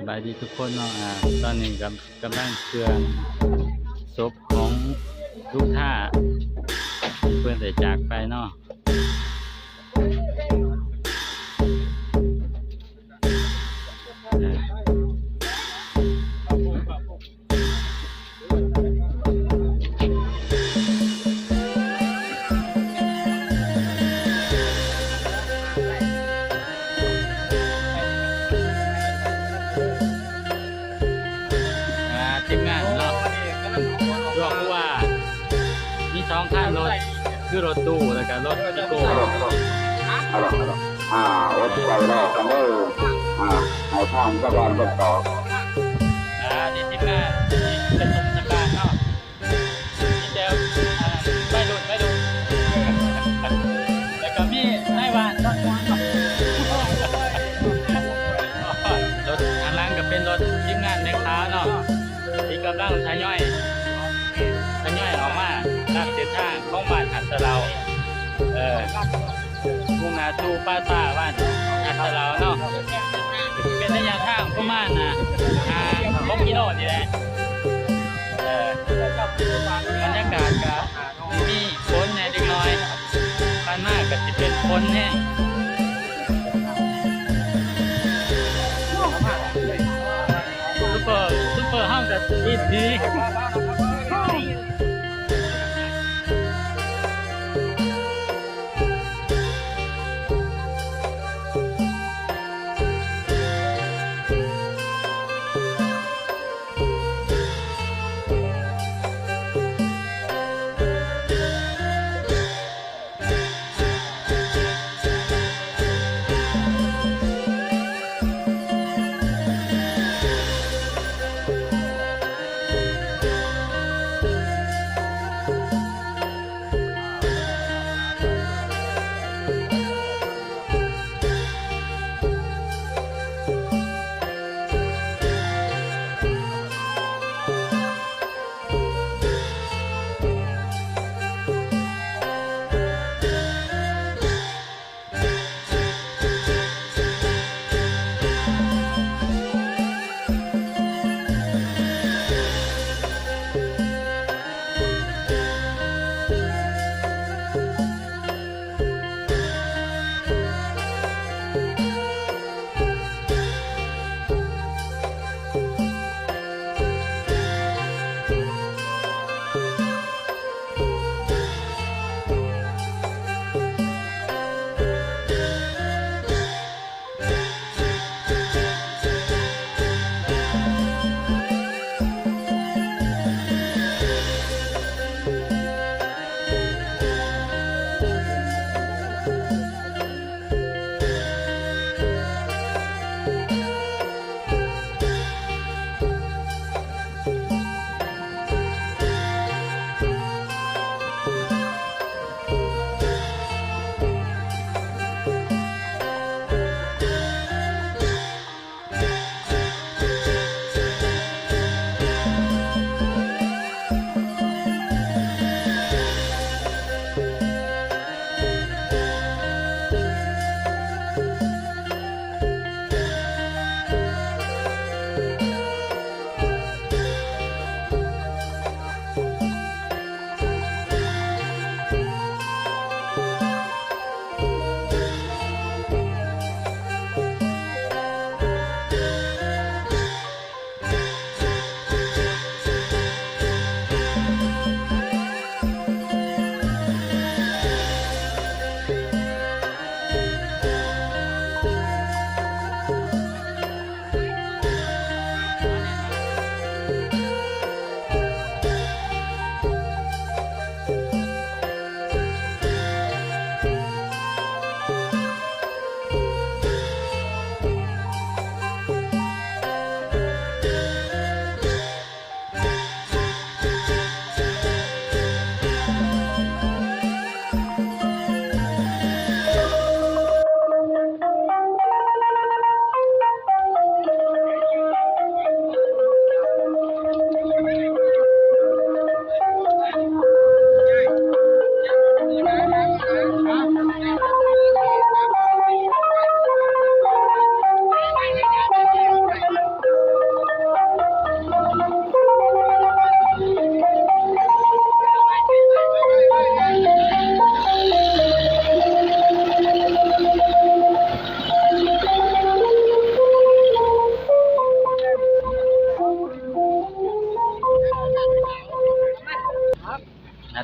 ສະບາຍດີທຸກຄົນເນາະ ອາ ຕອນນີ້ກຳ ກຳລັງເຄື່ອນສົບຂອງລຸງທ່າ ທີ່ເພິ່ນໄດ້ຈາກໄປເນາະ. ອ່າ ທີມງານເນາະ ລວກວ່າມີສອງຄັນລົດ ຄືລົດຕູ້ ແລ້ວກະລົດອີໂກ້. ອ່າ ອົດໃຈລໍກັນເດີ ອ່າ ໃຫ້ທາງຊາວບ້ານເພິ່ນຕອບ. ອ່າ ນີ້ທີມງານປະສົບສະການເນາະ ມີແຕ່ ອ່າ ໄວລຸ້ນ ໄວລຸ້ນ ແລ້ວກະມີນາຍບ້ານ ລົດທາງຫຼັງກະເປັນລົດທີມງານແມ່ຄ້າເນາະ ທີ່ກຳລັງທະຍອຍ ທະຍອຍອອກມາຕາມເສັ້ນທາງຂອງບ້ານຫາດສະເຫຼົາ ເອີ ມຸ່ງໜ້າສູ່ປ່າຊ້າບ້ານຫາດສະເຫຼົາເນາະ. ເປັນໄລຍະທາງປະມານ ອ່າ ຫ້າ ຫົກກິໂລນີ້ແຫຼະ. ເອີ ບັນຍາກາດກະມີຝົນແດ່ເລັກນ້ອຍ ຜ່ານມາກະຊິເປັນຝົນແຮງ. ຊຸບເປີ ຊຸບເປີເຮົາກະດີ ດີ.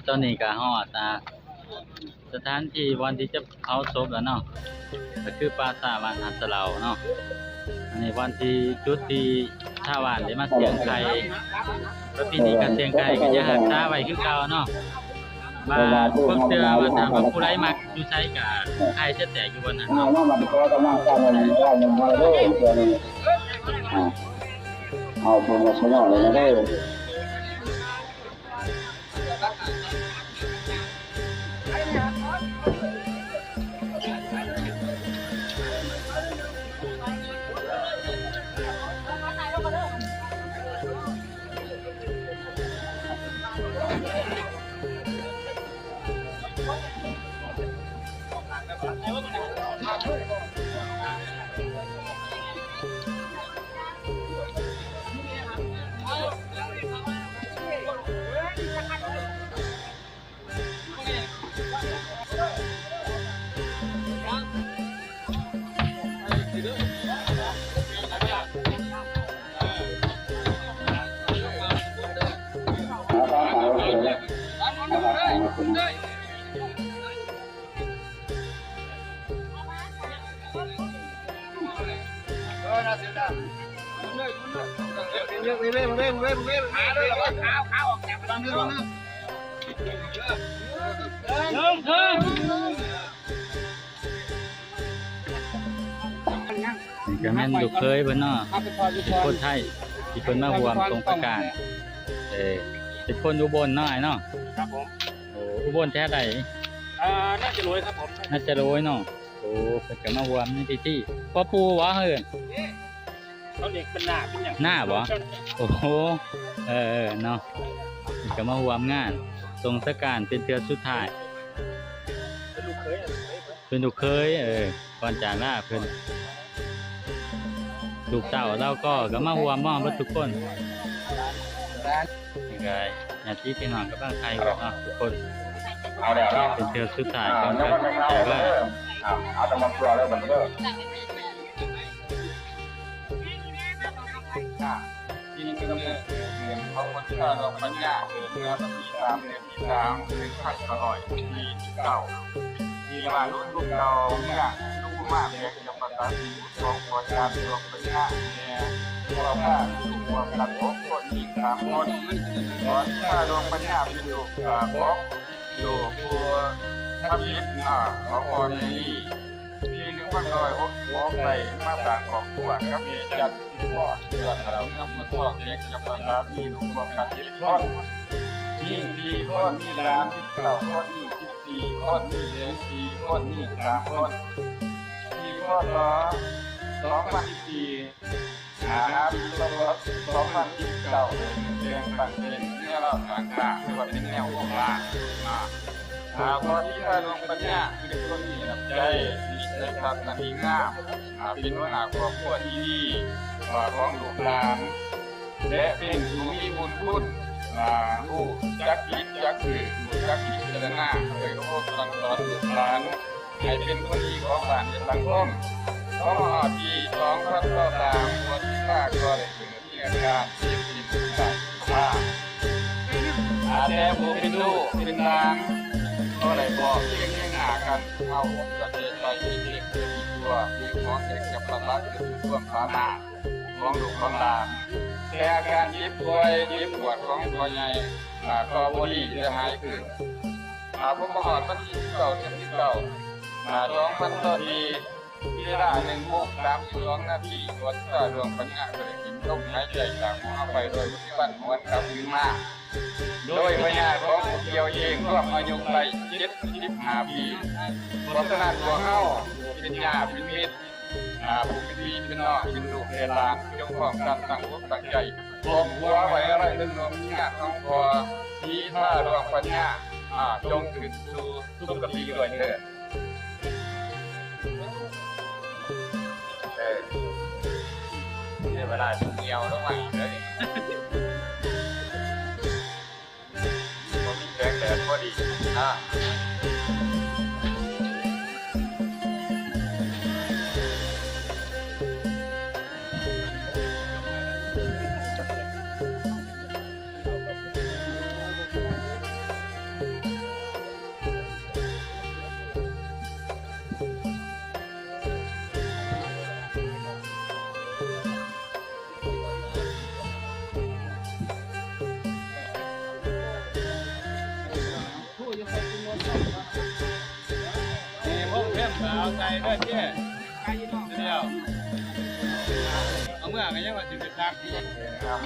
ຕອນນີ້ກໍຮອດ ອ່າ ສະຖານທີ່ບ່ອນທີ່ຈະເຜົາສົບແລ້ວເນາະ ກໍຄືປາສາດບ້ານຫາດສະເຫຼົາເນາະ. ອັນນີ້ບ່ອນທີ່ ຈຸດທີ່ຊາວບ້ານໄດ້ມາສ່ຽງໄຂ່ ປະເພນີການສ່ຽງໄຂ່ກໍຈະຮັກສາໄວ້ຄືເກົ່າເນາະ. ວ່າພວກເທື່ອວ່າຖ້າວ່າຜູ້ໃດມັກຢູ່ໃສກໍໄຂ່ຈະແຕກຢູ່ບ່ອນນັ້ນເນາະ. ເອົາເພິ່ນມາສະເນາະເລີຍນະເດີ. ນີ້ກໍແມ່ນລູກເຂີຍເພິ່ນເນາະ ເປັນຄົນໄທທີ່ເພິ່ນມາຮ່ວມສົງສະການ. ເອີ ເປັນຄົນອຸບົນເນາະ ອ້າຍເນາະ? ຄັບຜົມ. ໂອ້ ອຸບົນແຖວໃດ? ອ່າ ໜ້າຈະໂລຍຄັບຜົມ. ໜ້າຈະໂລຍເນາະ. ໂອ້ ເພິ່ນກໍມາຮ່ວມໃນພິທີ. ພໍ່ປູ່ບໍ່ ເອີ້ນ? ເຂົາເອີ້ນເປັນນ້າເປັນຫຍັງ ນ້າບໍ່? ໂອ້ໂຫ ເອີໆ ເນາະ ເພິ່ນກໍມາຮ່ວມງານສົງສະການເປັນເທື່ອສຸດທ້າຍ. ເປັນລູກເຂີຍ ເປັນລູກເຂີຍ ເອີ ກ່ອນຈາກລາເພິ່ນ ລູກເຕົ້າລາວກໍ ກໍມາຮ່ວມ ມາເບິດທຸກຄົນ. ນີ້ກໍຍາດຕິພີ່ນ້ອງກຳລັງຖ່າຍຮູບເນາະທຸກຄົນ. ເອົາແລ້ວເນາະ ເປັນເທື່ອສຸດທ້າຍກ່ອນຈະຈາກລາ. ເອົາ ເອົາຕຳມາຕົວເລີຍບັດນີ້ເດີ. ທີ່ກຳເນີດຂອງວັດທ່າດອງປັນຍາ ເກີດເມື່ອວັນທີສາມ ເດືອນທີສາມ ໜຶ່ງພັນເກົ້າຮ້ອຍສີ່ສິບເກົ້າ ທີ່ບ້ານລຸນລຸກເກົ່າເມືອງລຸມມາແຂວງຈຳປາສັກ ຂອງພໍ່ຈານດວງປັນຍາ ແມ່ພໍ່ພາ ມີລູກຮ່ວມກັນຫົກຄົນ ຍິງສາມຄົນ. ພໍ່ຈານດວງປັນຍາເປັນລູກ ເອີ ຂອງ ໂດຍຜູ້ທຳອິດ ອາ ຂອງພໍ່ໃຫຍ່ລີ. ປີໜຶ່ງພັນເກົ້າຮ້ອຍຫົກສິບຫົກ ໄດ້ມາສ້າງຄອບຄົວກັບແມ່ຈັນ ເພື່ອເລື່ອງລາວເມືອງໂພນທອງ ແຂວງຈຳປາສັກ ມີລູກຮ່ວມກັນເຈັດຄົນ ຍິງສີ່ຄົນ ມີຫຼານສິບເກົ້າຄົນ ມີສິບສີ່ຄົນ ມີເລນສີ່ຄົນ ຍິງສາມຄົນ. ປີ ພ.ສ. ສອງພັນສິບສີ່ ຫາປີ ພ.ສ. ສອງພັນສິບເກົ້າ ໄດ້ແຕ່ງຕັ້ງເປັນເມືອລາວສ້າງຊາດ ຖືວ່າເປັນແນວໂບລານມາ. ອາ ພໍ່ທີ່ພາດວງປັນຍາ ເປັນຄົນມີນ້ຳໃຈ ມີໄຊທັດອັນດີງາມ ອາ ເປັນຫົວໜ້າຄອບຄົວທີ່ດີ ອາ ຂອງລູກຫຼານ ແລະ ເປັນຜູ້ມີບຸນຄຸນ ອາ ຮູ້ຈັກຜິດຈັກຖືກ ຮູ້ຈັກພິຈາລະນາ ເອີ ອົບຮົມສັ່ງສອນລູກຫຼານ ໃຫ້ເປັນຄົນດີຂອງບ້ານແລະສັງຄົມ. ພໍມາຮອດປີສອງພັນຊາວສາມ ພໍ່ທີ່ພາກໍໄດ້ເກີດມີອາການເຈັບເປັນໄຂ້ ອາ ແຕ່ຜູ້ເປັນລູກເປັນຫຼານກໍໄດ້ບອກເພງເຮັດໜ້າກັນ ເອົາອົບກະເສດໄປເຮັດຕົວດີກວ່າ ມີຂອງເຮັດກັບລະບາດເປັນຄວາມສາມາດຂອງລູກຂອງຫຼານ. ແຕ່ອາການເຈັບປ່ວຍເຈັບປວດຂອງພໍ່ໃຫຍ່ ອາ ກໍບໍ່ດີຈະຫາຍຂຶ້ນ. ອາ ພໍມາຮອດວັນທີສິບເກົ້າ ເດືອນສິບເກົ້າ ອາ ສອງພັນຊາວສີ່ ເວລາໜຶ່ງໂມງສາມສິບສອງນາທີ ພໍ່ທີ່ພາດວງປັນຍາກໍໄດ້ສິ້ນລົມຫາຍໃຈຈາກຫົວໄປ ໂດຍບໍ່ມີວັນຫວນກັບຄືນມາ ໂດຍພະຍາດຂອງຜູ້ກ່ຽວເອງ ລວມອາຍຸໄດ້ເຈັດສິບຫ້າປີ. ເພາະສະນັ້ນ ພວກເຮົາເປັນຍາດເປັນມິດ ອາ ຜູ້ເປັນພີ່ເປັນນ້ອງ ເປັນລູກເປັນຫຼານ ຈົ່ງພ້ອມກັນຕັ້ງອົກຕັ້ງໃຈ ຄອບຄົວໄວ້ອາໄລເຖິງດວງວິນຍານຂອງພໍ່ທີ່ພາດວງປັນຍາ ອາ ຈົ່ງຂຶ້ນສູ່ສຸຄະຕິດ້ວຍເທີ້ນ. ເອີ ເສຍເວລາຊິຍ່ຽວລົງມາອີກແລ້ວນີ້. ບໍ່ມີແສງແດດພໍດີນະ. ເອົາເມືອກໍຍັງວ່າຊິໄປຊັກ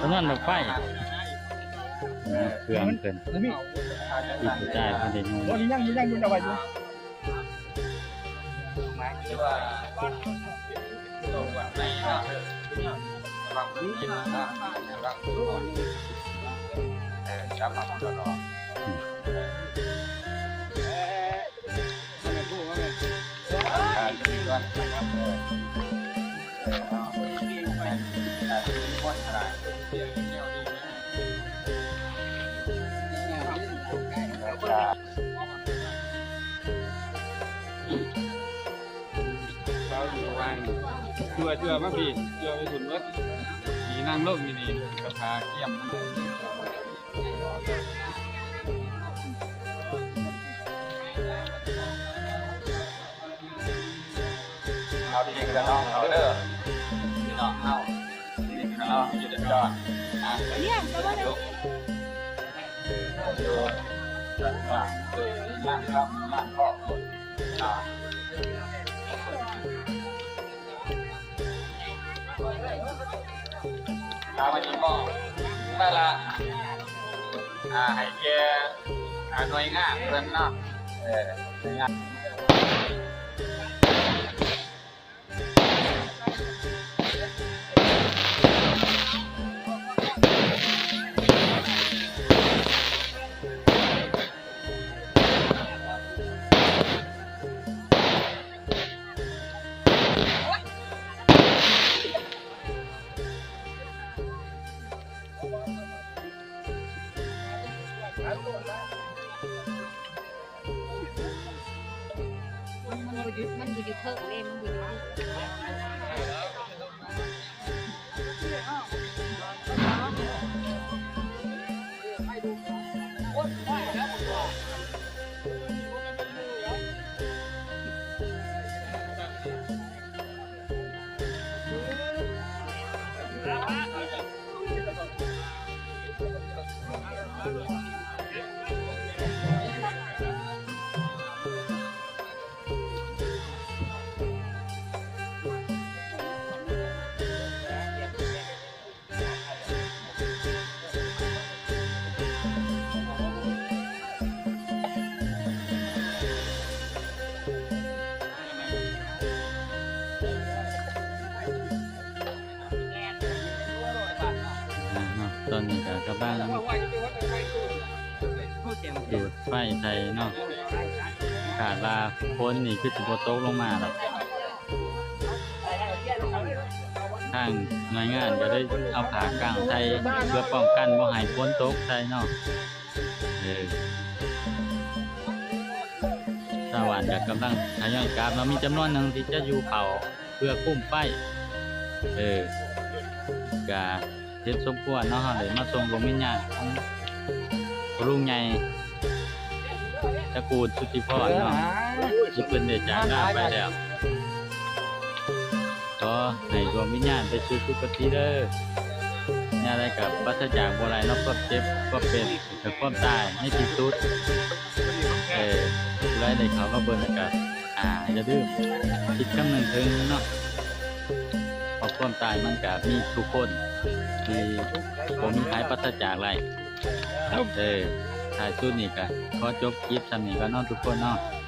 ຈຳນວນບັ້ງໄຟ ເຄື່ອງເພິ່ນ ອີກຜູ້ຊາຍເພິ່ນໄດ້ ໂອ້ ຍັງຢູ່ ຍັງຢູ່ ເອົາໄວ້ຢູ່. ເຈົ້າຢູ່ວ່າງ ຈົວ ຈົວມາພີ້ ຈົວໄປພຸ້ນເບິດ ນີ້ນັ່ງລົງຢູ່ນີ້ ກະຖ້າກຽມມັນ. ເອົາທີ່ເດີນ້ອງເຮົາເດີ ພີ່ນ້ອງເຮົາ ພີ່ນ້ອງຢູ່ເດີດອນ ອ່າ ລ້ຽງກໍບໍ່ໄດ້ ຢູ່ບ້ານ ບ້ານຄອບ ອ່າ ເອົາມານີ້ໝໍ້ ໄປລະ ອ່າ ໃຫ້ແກ່ ອ່າ ໜ່ວຍງານເພິ່ນເນາະ ເອີ ໜ່ວຍງານ. ມັນບໍ່ຢຸດ ມັນບໍ່ຢຸດເຖິງເດ້ ມັນບໍ່ຢຸດ. ອ່າເນາະ ຕອນນີ້ກໍກຳລັງຈູດໄຟໃສ່ເນາະ ຄາດວ່າຝົນນີ້ຄືຊິບໍ່ຕົກລົງມາດອກ. ທາງໜ່ວຍງານກໍເລີຍເອົາຜ້າກັ້ງໃສ່ ເພື່ອປ້ອງກັນບໍ່ໃຫ້ຝົນຕົກໃສ່ເນາະ ເອີ ຊາວບ້ານກໍກຳລັງທະຍອຍກັບເນາະ ມີຈຳນວນໜຶ່ງທີ່ຈະຢູ່ເຝົ້າເພື່ອຄຸມໄຟ ເອີ ກະ ເຫັນສົມຄວນເນາະ ເຮົາໄດ້ມາສົ່ງດວງວິນຍານຂອງພໍ່ລຸງໃຫຍ່ຕະກູນສຸດທິພອນເນາະ ທີ່ເພິ່ນໄດ້ຈາກລາໄປແລ້ວ ຂໍໃຫ້ດວງວິນຍານໄປສູ່ສຸຄະຕິເດີ ແນວໃດກໍປາສະຈາກບໍ່ໄດ້ເນາະ ຄວາມເຈັບ ຄວາມເປັນ ແລະ ຄວາມຕາຍໃນທີ່ສຸດ ເອີ ຜູ້ໃດໄດ້ເຂົ້າມາເບິ່ງກໍ ອ່າ ຢ່າລືມຄິດຄຳນຶງເຖິງເນາະ ເພາະຄວາມຕາຍມັນກະມີທຸກຄົນ ທີ່ບໍ່ມີໃຜປາສະຈາກໄດ້ ເອີ ທ້າຍສຸດນີ້ກະຂໍຈົບຄລິບສ່ຳນີ້ກ່ອນເນາະທຸກຄົນເນາະ.